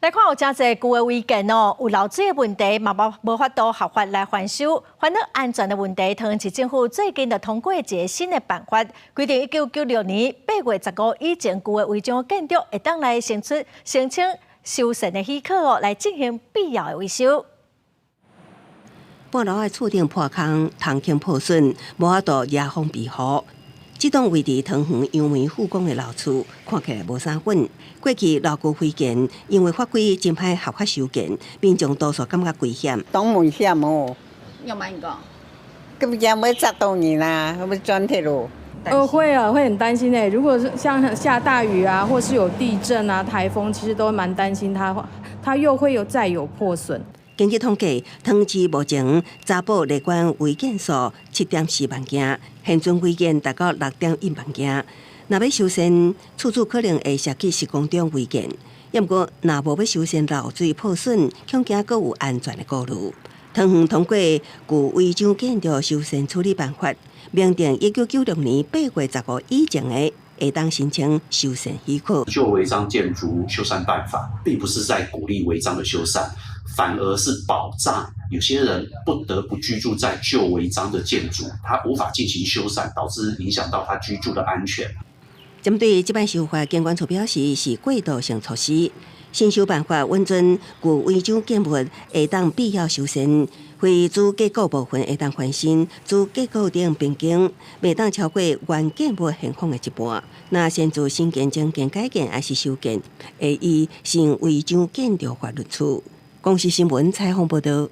來看有誠濟舊的違建哦，有漏水的問題，嘛無法度合法來翻修，煩惱安全的問題。桃園市政府最近就通過一个新的辦法，規定1996年8月15以前舊的違章建築，會當來申出申請修繕的許可哦，來進行必要的維修。半樓的厝頂破空，窗框破損，無法度遮風避雨。這棟位佇桃園楊梅富岡的老厝，看起來無啥粉。過去老舊違建，因為法規真歹合法修建，民眾多數感覺危險。當危險哦！有蠻講？閣驚欲砸到你啦，欲轉鐵路。會啊，會很擔心誒。如果是像下大雨啊，或是有地震啊、颱風，其實都蠻擔心它又會有再有破損。根據統計，桃園市目前查報列管違建數7.4萬件，現存違建達到6.1萬件。若欲修繕，厝主可能會涉及施工中違建。毋過，若無欲修繕漏水破損，恐驚閣有安全的顧慮。桃園通過舊違章建築修繕處理辦法，明定1996年8月15以前的，會當申請修繕許可。舊違章建築修繕辦法，並不是在鼓勵違章的修繕，反而是保障有些人不得不居住在舊違章的建築，他無法進行修繕，導致影響到他居住的安全。針對這擺修法，建管處表示是過渡性措施。新修辦法允准舊違章建物會當必要修繕，非主結構部分會當翻新，主結構頂變更，袂當超過原建物現況的一半。若擅自新建、增建、改建抑是修建，會依新違章建築法論處。公視新聞採訪報導。